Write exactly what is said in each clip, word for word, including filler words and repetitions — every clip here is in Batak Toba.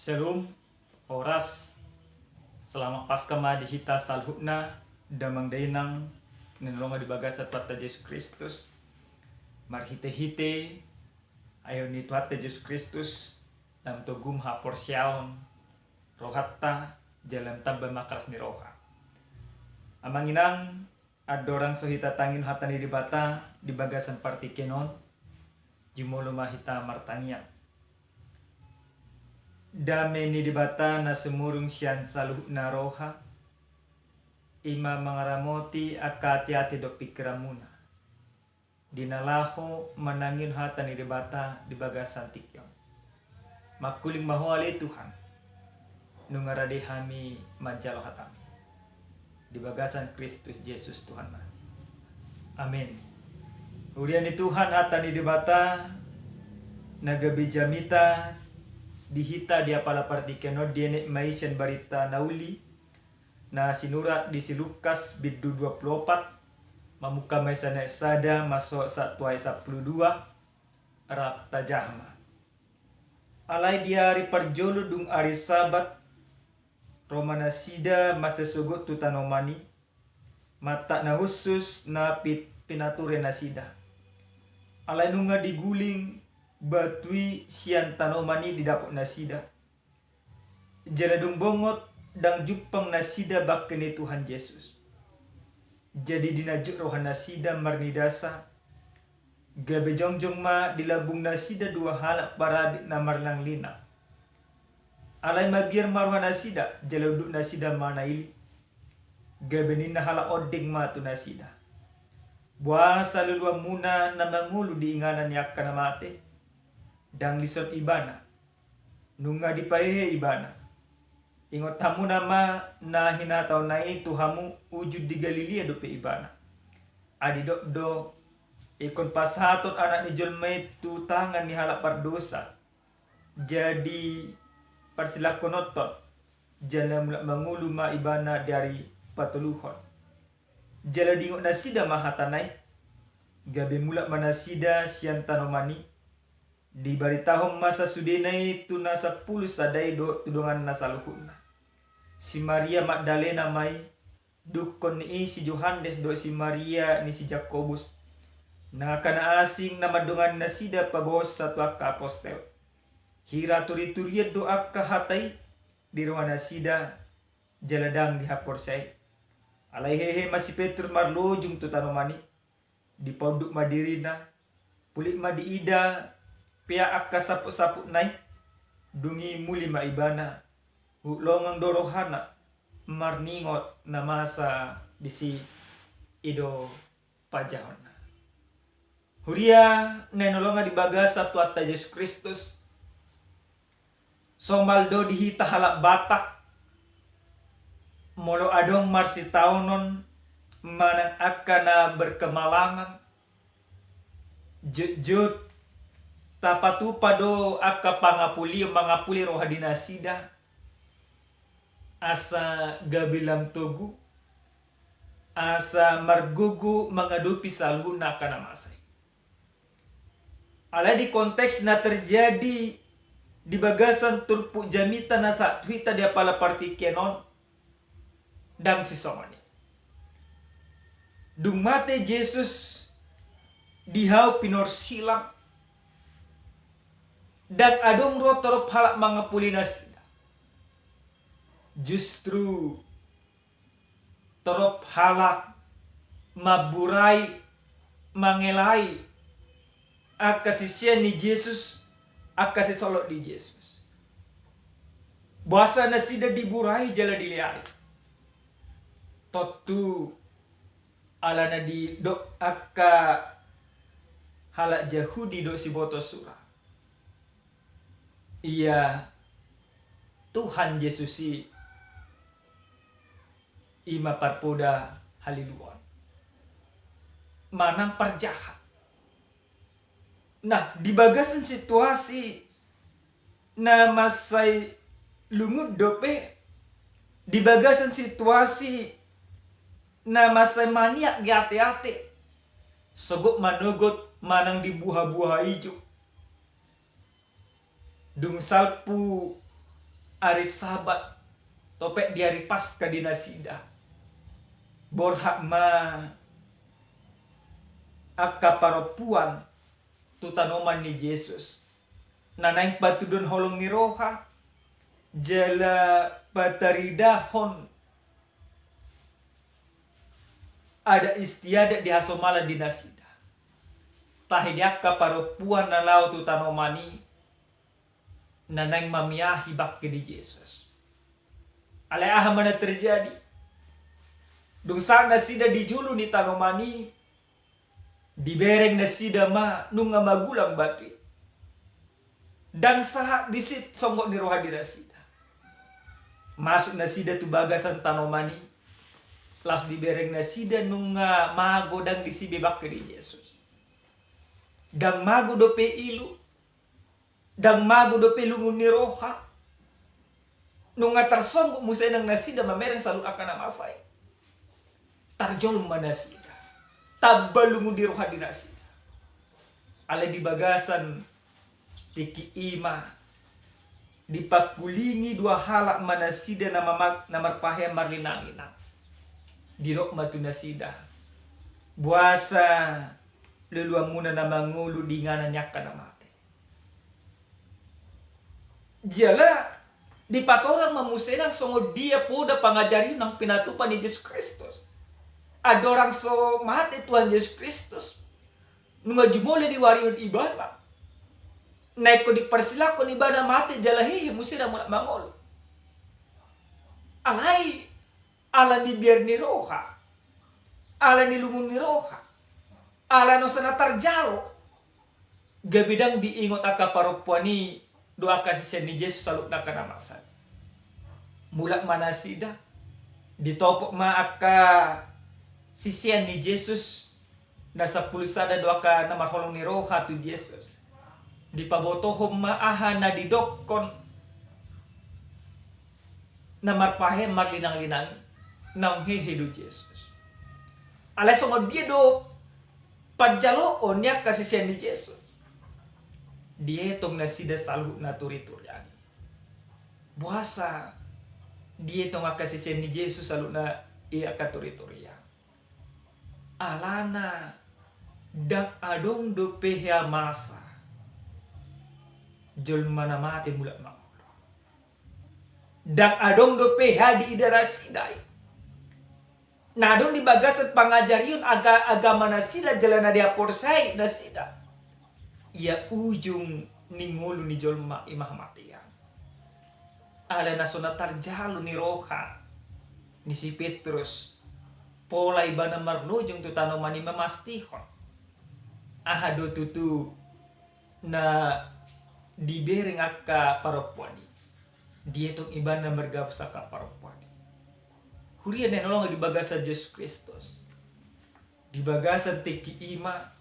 Shalom, horas. Selamat Paskah ma di hita saluhutna, damang dainang na hinaholongan di bagasan Tuhanta Jesus Kristus. Marhitehite ahu ni Tuhanta Jesus Kristus, lam togu ma haporseaon rohanta, jala lam tamba ma las ni roha. Amang inang, andorang so hita tangihon hata ni Debata di bagasan partingkian on, jumolo ma hita martangiang. Dame ni Debata na sumurung sian saluhutna roha, i ma mangaramoti angka ateate dohot pingkiranmuna di na laho manangihon hata ni Debata di bagasan tingki on. Mangkuling ma Ho ale Tuhan, nunga rade hami manjalo hataMi di bagasan Kristus Jesus Tuhannami. Amen. Huria ni Tuhan, hata ni Debata na gabe jamita di hita di apala partingkian on dienet ma i sian Barita na Uli na sinurat di si Lukas bindu dua pulu opat, mamungka ma i sian ayat sada masuak sahat tu ayat sampulu dua. Rap tajaha ma. Alai di ari parjolo dung ari Sabat, ro ma nasida mansai sogot tu tanoman i, mantak na hushus na pit-, pinature nasida. Alai nunga diguling batu i sian tanoman i di dapot nasida. Jala dung bongot, ndang jumpang nasida bangke ni Tuhan Jesus. Jadi dinanjut roha nasida marnidasa, gabe jongjong ma di lambung nasida dua halak parabit na marlinanglinang. Alai mabiar ma roha nasida, jala unduk nasida manaili. Gabe ninna halak ondeng ma tu nasida: Boasa luluanmuna na mangolu di inganan ni angka na mate? Ndang dison ibana, nunga dipahehe ibana. Ingot hamuna ma na hinatahonna i tu hamu, uju di Galilea dope ibana. Ai didok do, ingkon pasahaton Anak ni jolma i tu tangan ni halak pardosa, jadi parsilangkononton, jala mulak mangolu ma ibana di ari patoluhon. Jala diingot nasida ma hatana i, gabe mulak ma nasida sian tanoman i. Dibaritahon ma sasudena i tu na sampulu sada i dohot tu donganna saluhutna. Si Maria Magdalena ma i, dungkon ni i si Johannes dohot si Maria ni si Jakobus, nang angka na asing na mandongani nasida paboaonsa tu angka apostel. Hira turiturian do angka hata i di roha nasida, jala ndang dihaporseai. Alai hehe ma si Petrus marlojung tu tanoman i, dipaunduk ma dirina, pulit ma diida pea angka saputsaputna i. Dung i muli ma ibana, huhut longang do rohana marningot na masa disi. I do panjahonna. Huria na hinaholongan di bagasan Tuhanta Jesus Kristus, somal do di hita halak Batak, molo adong marsitaonon manang angka na berkemalangan, jotjot tapatupa do angka pangapulion, mangapuli roha di nasida, asa gabe lam togu, asa margogo mangadopi saluhutna angka na masa i. Alai di konteks na terjadi di bagasan turpuk jamita na sahat tu hita di apala partingkian on, ndang sisongon i. Dung mate Jesus di hau pinorsilang, ndang adong ro torop halak mangapuli nasida. Justru torop halak mamburai, mangelai angka sisean ni Jesus, angka sisolhot ni Jesus. Boasa nasida diburai jala dileai? Tontu alana didok angka halak Jahudi dohot siboto sura, ia Tuhan Jesus i, i ma parpoda haliluon manang parjahat. Nah, di bagasan situasi na mansai lungun dope, di bagasan situasi na mansai maniak di ateate, sogot manogot manang dibuhabuha ijuk. Dung salpu ari Sabat, topet di ari Paska di nasida. Borhat ma angka parompuan tu tanoman ni Jesus, na naeng patudun holong ni roha jala pataridahon adat istiadat di hasomalan di nasida. Tahe di angka parompuan na laho tu tanoman i, na naeng mamiahi bangke ni Jesus. Alai aha ma na terjadi? Dung sahat nasida di julu ni tanoman i, dibereng nasida ma nunga magulang batu i. Ndang sahat disi songgot ni roha di nasida. Masuk nasida tu bagasan tanoman i, laos dibereng nasida nunga mago, ndang disi be bangke ni Jesus. Ndang mago dope ilu, ndang mago dope lungun ni roha. Nunga tarsonggot muse nang nasida mamereng saluhut angka na masa i. Tarjolma nasida, tamba lungun ni roha di nasida. Alai di bagasan tingki i ma dipangkulingi dua halak ma nasida na mama-, na marpahean marlinanglinang. Didok ma tu nasida: Boasa luluanmuna na mangolu di inganan ni angka na mate? Jala dipatorang ma muse nang songon dia poda pangajarion nang pinatupa ni Jesus Kristus. Andorang so mate Tuhan Jesus Kristus, nunga jumolo diwarihon ibana. Na ingkon diparsilangkon ibana mate jala hehe muse na mulak mangolu. Alai ala ni biar ni roha, ala ni lungun ni roha, ala na so na tarjalo, gabe ndang diingot angka parompuan i dohot angka sisean ni Jesus saluhut angka na masa i. Mulak ma nasida, ditopot ma angka sisean ni Jesus na sampulu sada dohot angka na marholong ni roha tu Jesus. Dipabotohon ma aha na didokkon na marpahean marlinanglinang i, naung hehe do Jesus. Alai songon dia do panjaloon ni angka sisean ni Jesus? Dietong nasida saluhut na turiturian i. Boasa dietong angka sisean ni Jesus saluhut na i angka turiturian? Alana ndang adong dope hea masa jolma na mate mulak mangolu. Ndang adong dope hea diida nasida i. Na adong di bagasan pangajarion aga-, agama nasida jala na dihaporseai nasida, ia ujung ni ngolu ni jolma i ma hamatean. Ala na so na tarjalo ni roha ni si Petrus, pola ibana marlojong tu tanoman i mamastihon aha do tutu na dibereng angka parompuan i. Dietong ibana margabus angka parompuan i. Huria na hinaholongan di bagasan Jesus Kristus, di bagasan tingki i ma,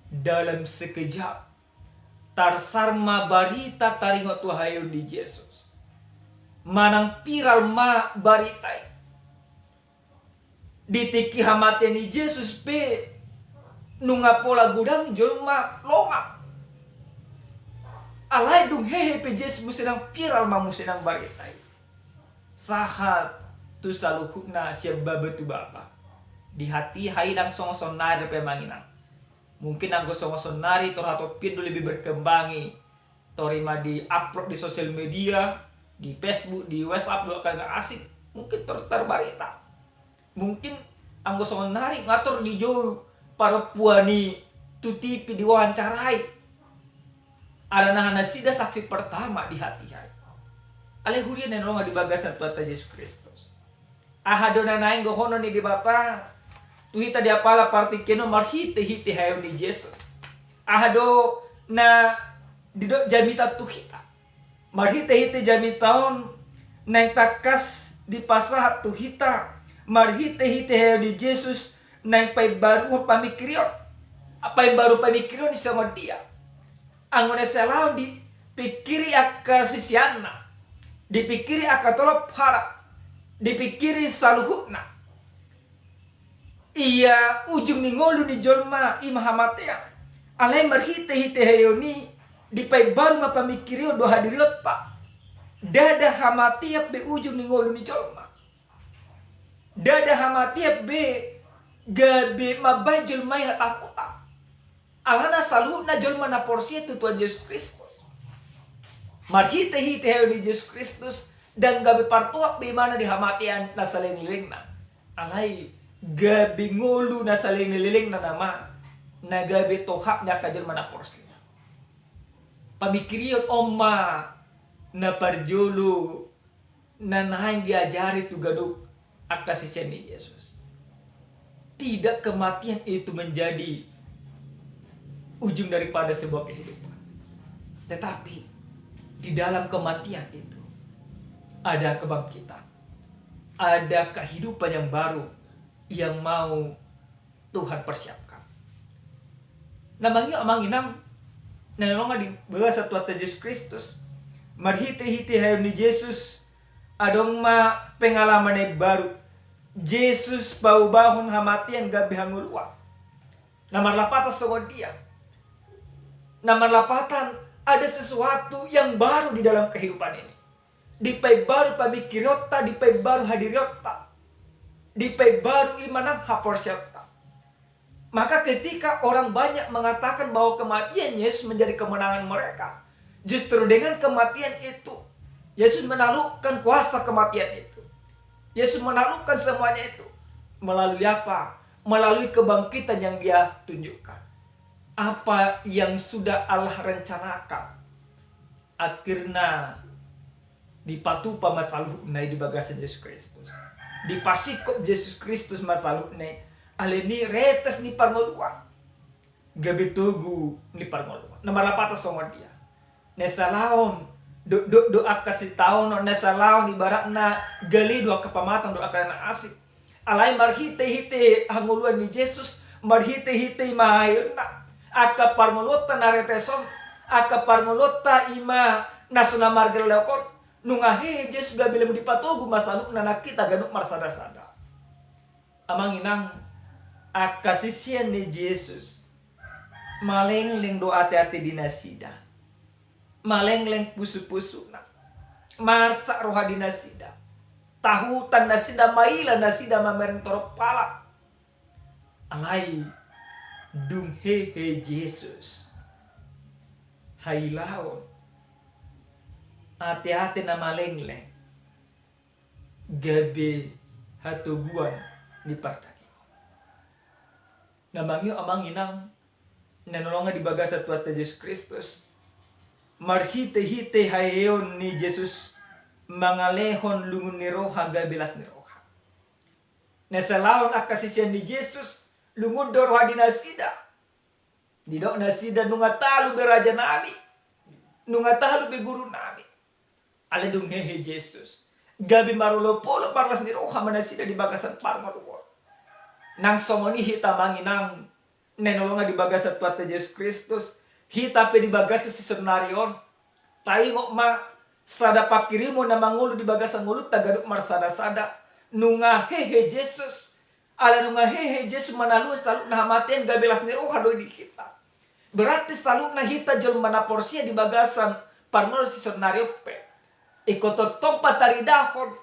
dalam sekejap tarsar ma barita taringot tu haheheon ni Jesus. Manang viral ma barita i. Di tingki hamatean ni Jesus pe nunga pola godang jolma longang. Alai dung hehe pe Jesus muse nang viral ma muse nang barita i. Sahat tu saluhutna sian baba tu baba. Di hatiha i ndang songon saonnari dope amang inang. Mungkin anggo songon saonnari tor hatompion do lebih berkembang i. Tor i ma di-upload di sosial media, di Facebook, di WhatsApp, dohot angka na asing. Mungkin tor tarbarita. Mungkin anggo saonnari nga tor dijou parompuan i tu T V diwawancarai. Alana nasida saksi pertama di hatiha i. Alai huria na hinaholongan di bagasan Tuhanta Jesus Kristus, aha do na naeng dohonon ni Debata tu hita di apala partingkian on marhitehite haheheon ni Jesus? Aha do na didok jamita tu hita? Marhitehite jamita on naeng tangkas dipasahat tu hita marhitehite haheheon ni Jesus, naeng paimbaruhon pamingkirion. Paimbaru pamingkirion i songon dia? Anggo na sai laho dipingkiri angka siseanna, dipingkiri angka tolop halak, dipingkiri saluhutna, ia ujung ni ngolu ni jolma i ma hamatean. Alai marhitehite haheheon i dipaimbaru ma pamingkirion dohot hadirionta. Ndada hamatean be ujung ni ngolu ni jolma. Ndada hamatean be gabe mambahen jolma i hatahutan. Alana saluhutna jolma na porsea tu Tuhan Jesus Kristus, marhitehite haheon ni Jesus Kristus, ndang gabe partohap be imana di hamatean na saleleng ni lelengna. Alai gabe ngolu na saleleng ni lelengna nama na gabe tohap ni angka jolma na porsea. Pamingkirion on ma na parjolo na naeng diajari tu ganup angka sisean ni Jesus. Tidak kematian itu menjadi ujung daripada sebuah kehidupan. Tetapi di dalam kematian itu ada kebangkitan, ada kehidupan yang baru yang mau Tuhan persiapkan. Na mangihut amang inang, na nilehon di bagasan Tuhanta Jesus Kristus, marhitehite haheon ni Jesus, adong ma pengalaman na imbaru. Jesus paubahon hamatean gabe hangoluan. Na marlapatan songon dia? Na marlapatan ada sesuatu yang baru di dalam kehidupan ini. Dipaimbaru pamingkirionta, dipaimbaru hadirionta, dipaimbaru ima nang haporseaonta. Maka ketika orang banyak mengatakan bahwa kematian Yesus menjadi kemenangan mereka, justru dengan kematian itu, Yesus menaklukkan kuasa kematian itu. Yesus menaklukkan semuanya itu. Melalui apa? Melalui kebangkitan yang Dia tunjukkan. Apa yang sudah Allah rencanakan, akhirna dipatupa ma saluhutna i di bagasan Jesus Kristus. Dipasingkop Jesus Kristus ma saluhutna i, alani retes ni parngoluan, gabe togu ni parngoluan. Na marlapatan songon dia? Na salaon, dokdok do angka sitaonon, na salaon ibaratna gale do angka pamatang dohot angka na asing. Alai marhitehite hangoluan ni Jesus, marhitehite ima haheonna, angka parngoluonta na retes on, angka parngoluonta ima na so na margellok on, nunga hehe Jesus gabe lam dipatogu ma saluhutna nang hita ganup marsadasada. Amang inang, angka sisean ni Jesus malengleng do ateate di nasida. Malengleng pusupusuna. Marsak roha di nasida. Tahutan nasida, maila nasida mamereng torop halak. Alai dung hehe Jesus, hailaon, ateate na malengleng gabe hatoguan ni pardagingon. Na mangihut amang inang, na nilehon di bagasan Tuhanta Jesus Kristus, marhitehite haheheon ni Jesus mangalehon lungun ni roha gabe las ni roha. Na salaon angka sisean ni Jesus, lungun do roha di nasida. Didok nasida, nunga talu be rajanami, nunga talu be gurunami. Alai dung hehe Jesus, gabe marolopolop marlas ni roha ma nasida di bagasan parngoluon. Nang songon i hita amang inang, na nilehon di bagasan Tuhanta Jesus Kristus, hita pe di bagasan sisonari on, taingot ma, sada pangkirimon na mangolu di bagasan ngolunta ganup marsadasada, nunga hehe Jesus. Ala nunga hehe Jesus manaluhon saluhutna hamatean gabe las ni roha do i di hita. Berarti saluhutna hita jolma na porsea di bagasan parngoluon sisonari on pe, ingkon tongtong pataridahon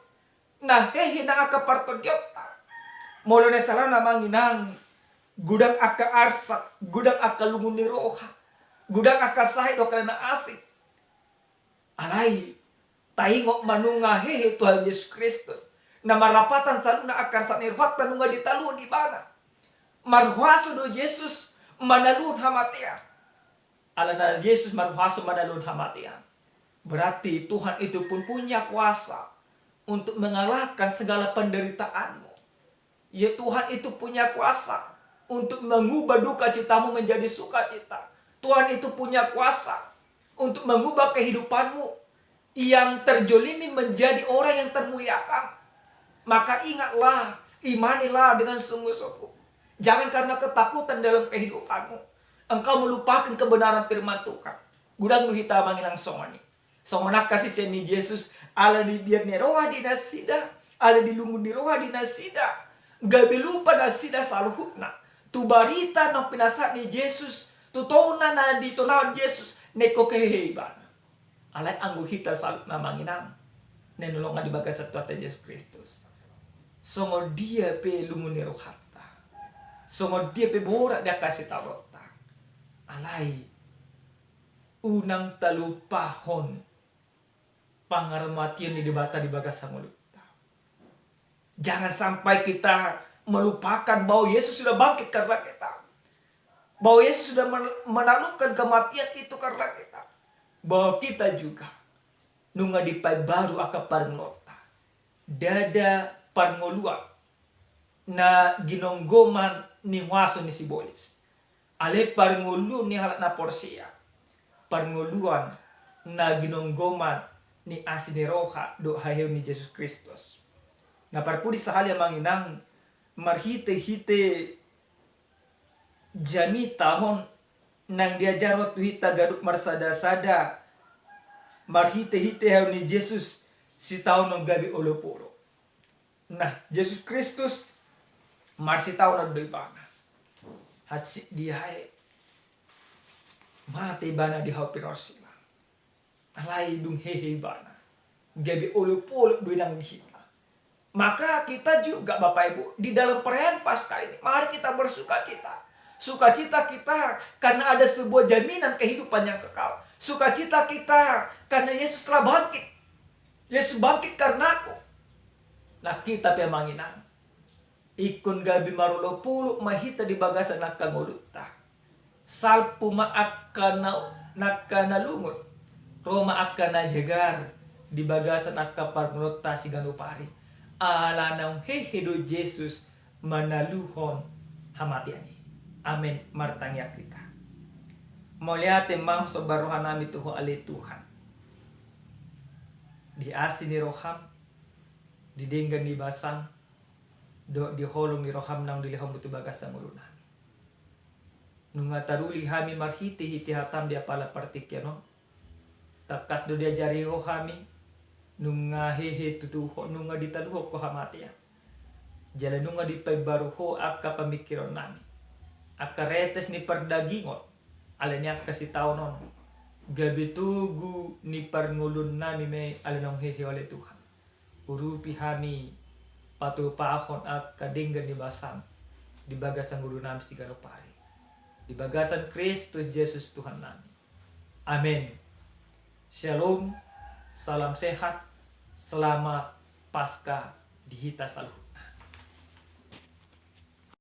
na hehe nang angka partondionta. Molo na salaon amang inang, godang angka arsak, godang angka lungun ni roha, godang angka sahit dohot angka na asing. Alai taingot ma nunga hehe Tuhan Jesus Kristus, na marlapatan saluhutna angka arsak ni rohanta nunga ditaluhon Ibana. Marhuaso do Jesus manaluhon hamatean. Alana Jesus marhuaso manaluhon hamatean, berarti Tuhan itu pun punya kuasa untuk mengalahkan segala penderitaanmu. Ya, Tuhan itu punya kuasa untuk mengubah duka citamu menjadi sukacita. Tuhan itu punya kuasa untuk mengubah kehidupanmu yang terzolimi menjadi orang yang termuliakan. Maka ingatlah, imanilah dengan sungguh-sungguh. Jangan karena ketakutan dalam kehidupanmu, engkau melupakan kebenaran firman Tuhan. Godang do hita amang inang songon i. Songon angka sisean ni Jesus, ala dibiar ni roha di nasida, ala dilungun ni roha di nasida, gabe lupa nasida saluhutna tu barita naung pinasahat ni Jesus, tu touna na ditonahon Jesus, na ingkon hehe Ibana. Alai anggo hita saluhutna amang inang na hinaholongan di bagasan Tuhanta Jesus Kristus, songon dia pe lungun ni rohanta, songon dia pe borat di angka sitaononta, alai unang talupahon pangaramation ni Debata di bagasan ngolunta. Jangan sampai kita melupakan bahwa Yesus sudah bangkit karena kita, bahwa Yesus sudah men- menaklukkan kematian itu karena kita, bahwa kita juga nunga dipaimbaru angka parngoluonta. Ndada parngoluan na ginonggoman ni huaso ni sibolis, alai parngoluon ni halak na porsea, parngoluan na ginonggoman ni asi ni roha dohot haheheon ni Jesus Kristus. Na parpudi sahali amang inang, marhitehite jamita on naeng diajarhon tu hita ganup marsadasada, marhitehite haheheon ni Jesus, sitaonon gabe olopolop. Nah, Jesus Kristus marsitaonon do ibana. Hansit diae mate ibana di hau pinorsilang. Alai dung hehe ibana, gabe olopolop do inang di hita. Maka kita juga, Bapak Ibu, di dalam perayaan Paskah ini, mari kita bersukacita. Sukacita kita karena ada sebuah jaminan kehidupan yang kekal. Sukacita kita karena Yesus telah bangkit. Yesus bangkit karenaku. Nah, hita pe amang inang, ingkon gabe marolopolop ma hita di bagasan angka ngolunta. Salpu ma angka na, angka na lungun, ro ma angka na jagar di bagasan angka parngoluonta siganup ari. Ala naung hehe do Jesus manaluhon hamatean i. Amen. Martangiang hita. Mauliate ma husomba rohanami tu Ho ale Tuhan, di asi ni roham, di denggan ni basam, dohot di holong ni roham naung dilehonmu tu bagasan ngolunami. Nunga taruli hami marhitehite hatam di apala partingkian on. Tangkas do diajari Ho hami, nunga hehe tutu Ho, nunga ditaluhon Ho hamatean. Jala nunga dipaimbaru Ho angka pamingkironnami, angka retes ni pardagingon, alani angka sitaonon, gabe togu ni parngoluonnami ma i ala naung hehe Ho ale Tuhan. Urupi hami patupahon angka denggan ni basam di bagasan ngolunami siganup ari. Di bagasan Kristus Jesus Tuhannami. Amen. Shalom, salam sehat, selamat Paskah di hita saluhut.